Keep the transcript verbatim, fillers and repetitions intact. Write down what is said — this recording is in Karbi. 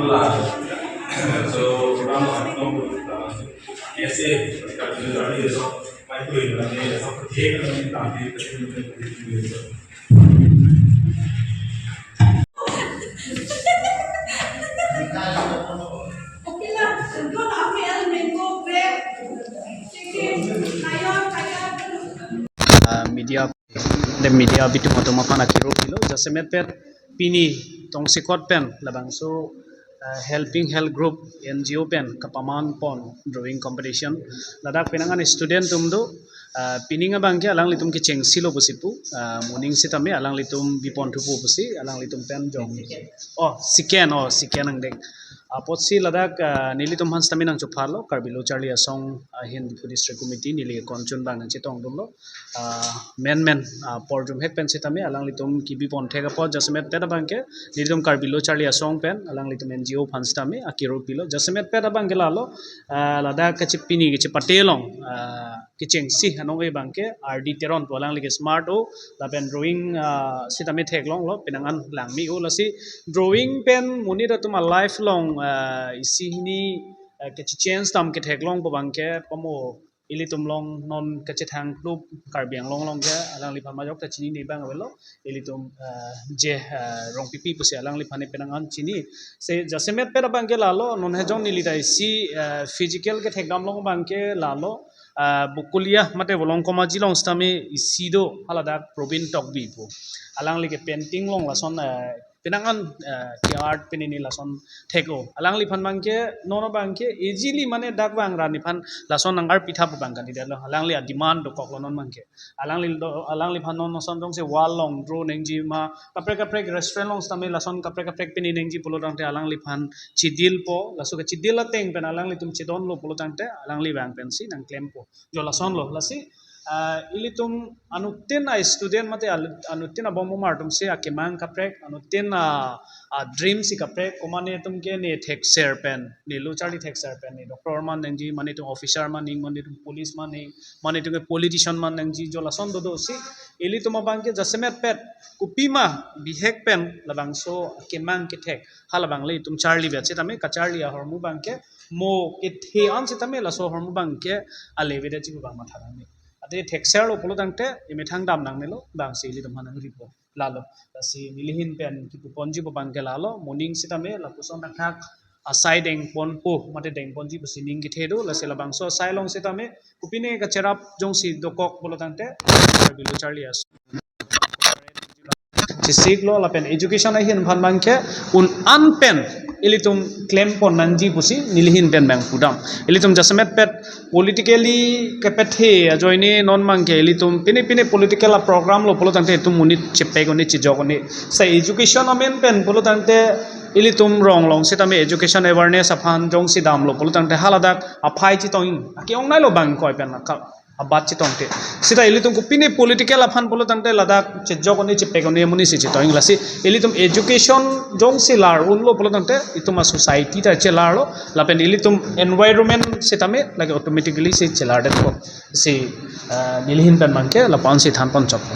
So, program, uh, yes, eh, uh, media, the media abitum atum aphan akiro pilo, jasemet pet pini tongsekot pen labangso, uh, Helping Health Group N G O pen kapaman pon drawing competition. Ladak penang an student atum do, uh, pining abangke alanglitum kechengsi lo pusi pu, uh, moning sitame alanglitum bipon thupo pusi alanglitum pen jong. Oh, second, oh, second angdeng. Apotsi ladak, uh, nelitum aphan sitame nangchopharlo, Karbi Lo Charli Asong, uh, ahin Diphu District Committee neli konchun bang nangchetongdunlo. Uh, men men, uh, porjum hek pen sitame alanglitum kibipon thek apot jasemet pet abangke nelitum Karbi Lo Charli Asong pen alanglitum N G O aphan sitame akiro pilo. Jasemet pet abangke lalo, uh, ladak kachepini kachepate along, uh, kechengsi anong abangke R D Teron pu, alangli ke smart o, lapen drawing, uh, sitame theklonglo, penang an langme o, lasi drawing pen monit atum a life along, uh, isi hini, uh, kechechange tam ketheklong pu abangke pamo ilitum along non kachethang klub Karbi Anglong along ke alangliphan majok ta chinine abang avelo, ilitum, uh, je, uh, Rongpipi pusi alangliphan penang an chini. Se jasemet pet abangke lalo, non hejong neli ta isi, uh, physical kethekdam along abangke lalo, uh, Bokolia mate Volongkom Aji along sitame isi do, haladak Probin Tokbi pu. Alangli ke painting along lason, uh, penang an, uh, ke art penini lason thek o. Alangliphan abangke, non abangke, easily mane dak vang ra nephan lason nang-arpi thap abang kandidat lo. Alangli a demand dokoklo non abangke. Alangli do, alangliphan non lason jongsi wall along draw nangji ma, kaprek kaprek restaurant along sitame lason kaprek kaprek pini nangji pulo tangte alangliphan chedilpo, laso kechedil ateng pen alanglitum chedonlo pulo tangte alangli vang pensi nangklempo. Jo lasonlo, lasi, ah, ilitum anuttin a student mate al-, anuttin abong bomar atum si akemang kaprek, anuttin a, a dream si kaprek, komane atum ke ne thekser pen, ne lo charli thekser pen, ne doctor man nangji, mane itum officer man nangji, mane itum police man nangji, mane itum ke politician man nangji, jo lason dodo si, ilitum abangke jasemet pet, kopima bihek pen labangso akemang kethek, halabang le itum charli vet sitame, kacharli ahormu abangke, mo kethe an sitame laso ahormu abangke ale vet ji abang matha nangne. Ate thekserlo pulo tangte, emethang dam nangnelo, bangsi ilitum aphan nangripo. Lalo, lasi neli ahin pen kipu ponji pu abangke lalo, moning sitame, lapuson thakthak, asai dengponpo, mate dengponji pusi ning kethe do, lasi labangso asai along sitame, kopine kacherap jongsi dokok pulo tangte, Karbi Lo Charli Asong. Chisiklo lapen education ahin aphan abangke un an pen ilitum klempon nangji pusi neli ahin pen bang pudam. Ilitum jasemet pet politically kepethe ajoine non abangke ilitum pine pine political a program lo pulo tangte itum monit chepek un-e chejok un-e. Sa education amen pen pulo tangte ilitum rong along sitame education awareness aphan jongsi damlo pulo tangte haladak aphai chetong, ake-ong nailo bang koi pen ka abat chetongte. Sita ilitum kopine political aphan pulo tangte ladak chejok un-e chepek un-e amonit si chetong, lasi ilitum education jongsi lar unlo pulo tangte itum a society ta chelarlo, lapen ilitum environment sitame lake automatically si chelardetpo. Si, ah, neli ahin pen abangke lapu-an si than ponchokpo.